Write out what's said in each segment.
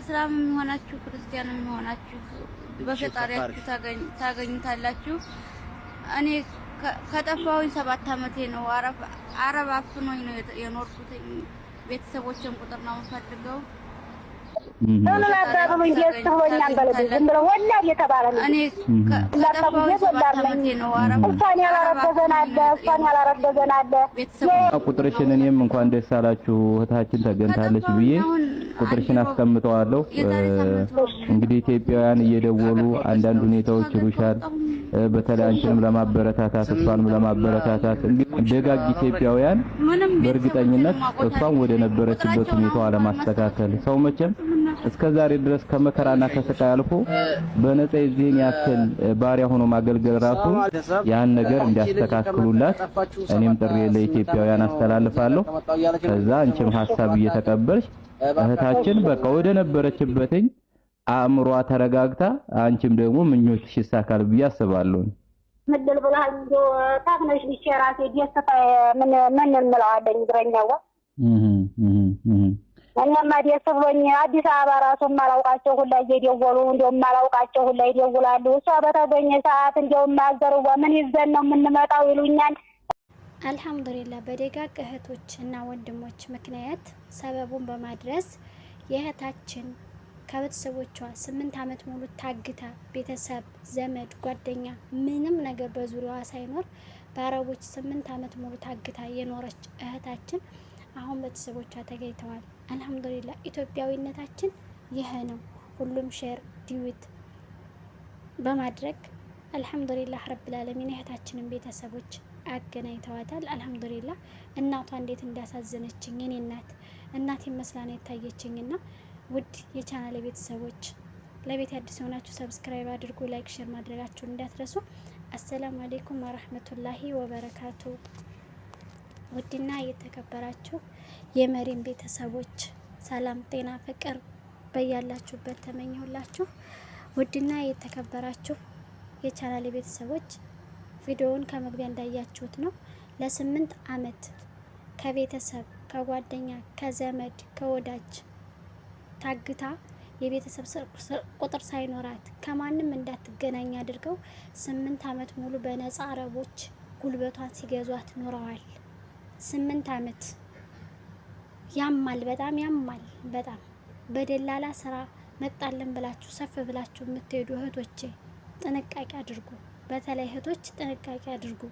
እስላም የሆናችሁ ክርስቲያንም የሆናችሁ በፈጣሪያችሁ ታገኙታላችሁ። እኔ ከጠፋሁኝ 7 አመቴ ነው። አረብ አፍኖኝ ነው የኖርኩትኝ። ቤተሰቦችን ቁጥር ነው የምፈልገው። ምን አባብሉኝ ደስ ብሎኛል በለኝ። ዝም ብለው ወላድ የተባለ ነው። እኔ ከጠፋሁኝ 7 አመቴ ነው። አረብ እሷን ያላረገዘን አለ፣ እሷን ያላረገዘን አለ። ቁጥርሽን እኔም እንኳን ደስ አላችሁ እህታችን ተገኝታለች ብዬ ቁጥርሽን አስቀምጠዋለሁ። እንግዲህ ኢትዮጵያውያን እየደወሉ አንዳንድ ሁኔታዎች ይሉሻል። በተለይ አንቺንም ለማበረታታት እሷንም ለማበረታታት እንግዲህ ደጋግ ኢትዮጵያውያን በእርግጠኝነት እሷን ወደ ነበረችበት ሁኔታዋ ለማስተካከል፣ ሰው መቼም እስከ ዛሬ ድረስ ከመከራና ከስቃይ አልፎ በነፃ የዚህን ያክል ባሪያ ሆኖ ማገልገል ራሱ ያን ነገር እንዲያስተካክሉላት እኔም ጥሪ ለኢትዮጵያውያን አስተላልፋለሁ። ከዛ አንቺም ሐሳብ እየተቀበልሽ እህታችን በቃ ወደ ነበረችበትኝ አእምሯ ተረጋግታ አንቺም ደግሞ ምኞትሽ ይሳካል ብዬ አስባለሁ። ምድል ብለሃል። እንደው ታክነሽ ልቼ ራሴ ደስታ ምን ምን እንለዋለኝ እግረኛዋ። እኔማ ደስ ብሎኝ አዲስ አበባ ራሱ የማላውቃቸው ሁላ እየደወሉ፣ እንደው የማላውቃቸው ሁላ ይደውላሉ። እሷ በተገኘ ሰዓት እንደው ማዘርዋ ምን ይዘን ነው የምንመጣው ይሉኛል። አልሐምዱሊላህ፣ በደጋግ እህቶች እና ወንድሞች ምክንያት ሰበቡን በማድረስ የእህታችን ከቤተሰቦቿ 8 ዓመት ሙሉ ታግታ፣ ቤተሰብ፣ ዘመድ፣ ጓደኛ ምንም ነገር በዙሪያዋ ሳይኖር በአረቦች 8 ዓመት ሙሉ ታግታ የኖረች እህታችን አሁን ቤተሰቦቿ ተገኝተዋል። አልሐምዱሊላህ፣ ኢትዮጵያዊነታችን ይህ ነው። ሁሉም share duet በማድረግ አልሐምዱሊላህ ረብል ዓለሚን እህታችንን ቤተሰቦች አገናኝተዋታል። አልሐምዱሊላህ፣ እናቷ እንዴት እንዳሳዘነችኝ፣ የኔ እናት እናቴ መስላ ነው የታየችኝና ውድ የቻናል ቤተሰቦች፣ ለቤት አዲስ የሆናችሁ subscribe አድርጉ፣ like፣ share ማድረጋችሁን እንዳትረሱ። አሰላሙ አሌይኩም ወረህመቱላሂ ወበረካቱ። ውድና የተከበራችሁ የመሪም ቤተሰቦች፣ ሰላም፣ ጤና፣ ፍቅር በያላችሁበት ተመኘሁላችሁ። ውድና የተከበራችሁ የቻናል ቤተሰቦች፣ ቪዲዮውን ከመግቢያ እንዳያችሁት ነው። ለ8 አመት ከቤተሰብ፣ ከጓደኛ፣ ከዘመድ፣ ከወዳጅ ታግታ፣ የቤተሰብ ቁጥር ሳይኖራት፣ ከማንም እንዳትገናኝ አድርገው 8 አመት ሙሉ በነጻ አረቦች ጉልበቷን ሲገዟት ኖረዋል። 8 አመት ያማል፣ በጣም ያማል። በጣም በደላላ ስራ መጣለን ብላችሁ ሰፍ ብላችሁ የምትሄዱ እህቶቼ ጥንቃቄ አድርጉ። በተለይ እህቶች ጥንቃቄ አድርጉ።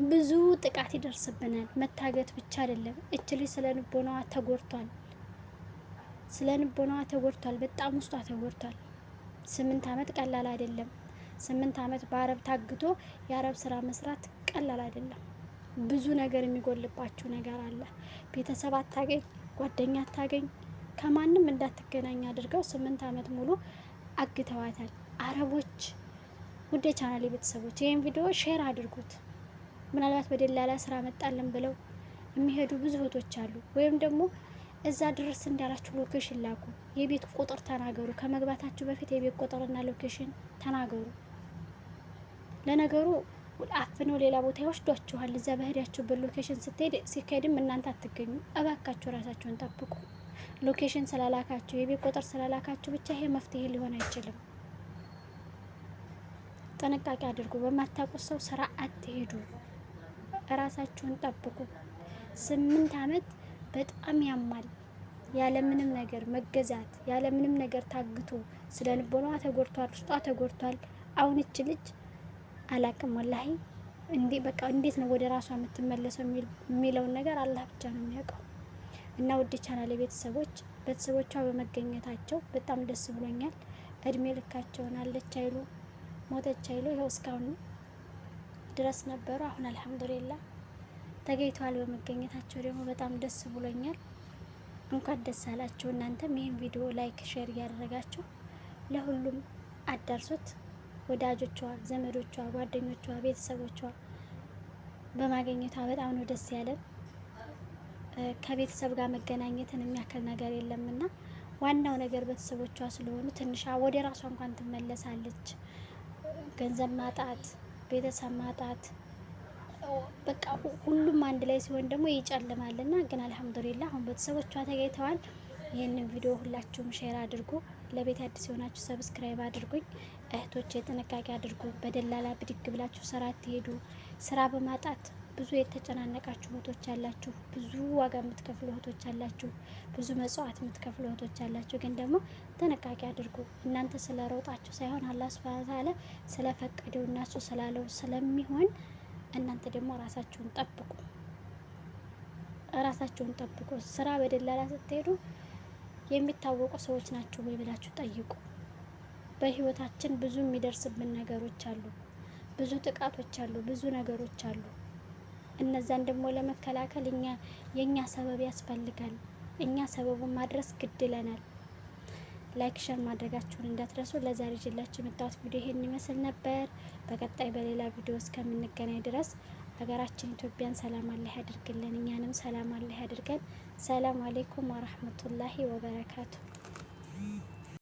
ብዙ ጥቃት ይደርስብናል። መታገት ብቻ አይደለም። እች ልጅ ስነ ልቦናዋ ተጎድቷል። ስነ ልቦናዋ ተጎድቷል። በጣም ውስጧ ተጎድቷል። 8 አመት ቀላል አይደለም። 8 አመት በአረብ ታግቶ የአረብ ስራ መስራት ቀላል አይደለም። ብዙ ነገር የሚጎልባችሁ ነገር አለ። ቤተሰብ አታገኝ፣ ጓደኛ አታገኝ፣ ከማንም እንዳትገናኝ አድርገው 8 አመት ሙሉ አግተዋታል አረቦች። ውድ የቻናሌ ቤተሰቦች፣ ይህን ቪዲዮ share አድርጉት። ምናልባት በደላላ ስራ መጣለን ብለው የሚሄዱ ብዙ እህቶች አሉ። ወይም ደግሞ እዛ ድረስ እንዳላችሁ location ላኩ፣ የቤት ቁጥር ተናገሩ። ከመግባታችሁ በፊት የቤት ቁጥርና location ተናገሩ። ለነገሩ አፍነው ሌላ ቦታ ይወስዷችኋል። እዛ በሄዳችሁበት location ስትሄድ ሲካሄድም እናንተ አትገኙ። እባካችሁ ራሳችሁን ጠብቁ። Location ስላላካችሁ፣ የቤት ቁጥር ስላላካችሁ ብቻ ይሄ መፍትሄ ሊሆን አይችልም። ጥንቃቄ አድርጉ። በማታውቁት ሰው ስራ አትሄዱ። እራሳችሁን ጠብቁ። 8 አመት በጣም ያማል። ያለምንም ነገር መገዛት፣ ያለምንም ነገር ታግቶ ስነ ልቦናዋ ተጎድቷል፣ ውስጧ ተጎድቷል። አሁን እች ልጅ አላቅም ወላሂ፣ እንዴ በቃ እንዴት ነው ወደ ራሷ የምትመለሰው የሚለውን ነገር አላህ ብቻ ነው የሚያውቀው። እና ውድ ቻናል ቤተሰቦች፣ ቤተሰቦቿ በመገኘታቸው በጣም ደስ ብሎኛል። እድሜ ልካቸውን አለች አይሉ ሞተች አይሉ ይኸው እስካሁን ድረስ ነበሩ። አሁን አልሐምዱሊላህ ተገኝተዋል። በመገኘታቸው ደግሞ በጣም ደስ ብሎኛል። እንኳን ደስ አላችሁ። እናንተም ይህን ቪዲዮ like፣ share እያደረጋችሁ ለሁሉም አዳርሱት። ወዳጆቿ፣ ዘመዶቿ፣ ጓደኞቿ፣ ቤተሰቦቿ በማግኘቷ በጣም ነው ደስ ያለን። ከቤተሰብ ጋር መገናኘትን የሚያክል ነገር የለምና ዋናው ነገር ቤተሰቦቿ ስለሆኑ ትንሽ ወደ ራሷ እንኳን ትመለሳለች። ገንዘብ ማጣት፣ ቤተሰብ ማጣት፣ በቃ ሁሉም አንድ ላይ ሲሆን ደግሞ ይጨልማልና ግን አልሐምዱሊላህ አሁን ቤተሰቦቿ ተገኝተዋል። ይህንን ቪዲዮ ሁላችሁም share አድርጉ። ለቤት አዲስ የሆናችሁ subscribe አድርጉኝ። እህቶች ጥንቃቄ አድርጉ። በደላላ ብድግ ብላችሁ ስራ አትሄዱ። ስራ በማጣት ብዙ የተጨናነቃችሁ እህቶች አላችሁ። ብዙ ዋጋ የምትከፍሉ እህቶች አላችሁ። ብዙ መጽዋዕት የምትከፍሉ እህቶች አላችሁ። ግን ደግሞ ጥንቃቄ አድርጉ። እናንተ ስለሮጣችሁ ሳይሆን አላህ ሱብሃነሁ ወተዓላ ስለፈቀደው እና እሱ ስላለው ስለሚሆን እናንተ ደግሞ ራሳችሁን ጠብቁ። ራሳችሁን ጠብቁ። ስራ በደላላ ስትሄዱ የሚታወቁ ሰዎች ናቸው ወይ ብላችሁ ጠይቁ። በህይወታችን ብዙ የሚደርስብን ነገሮች አሉ። ብዙ ጥቃቶች አሉ። ብዙ ነገሮች አሉ። እነዛን ደግሞ ለመከላከል እኛ የኛ ሰበብ ያስፈልጋል። እኛ ሰበቡን ማድረስ ግድ ይለናል። Like share ማድረጋችሁን እንዳትረሱ። ለዛሬ ይዤላችሁ የመጣሁት ቪዲዮ ይሄን ይመስል ነበር። በቀጣይ በሌላ ቪዲዮ እስከምንገናኝ ድረስ ሀገራችን ኢትዮጵያን ሰላም አላህ ያድርግልን፣ እኛንም ሰላም አላህ ያድርገን። ሰላም አሌይኩም ወራህመቱላሂ ወበረካቱ።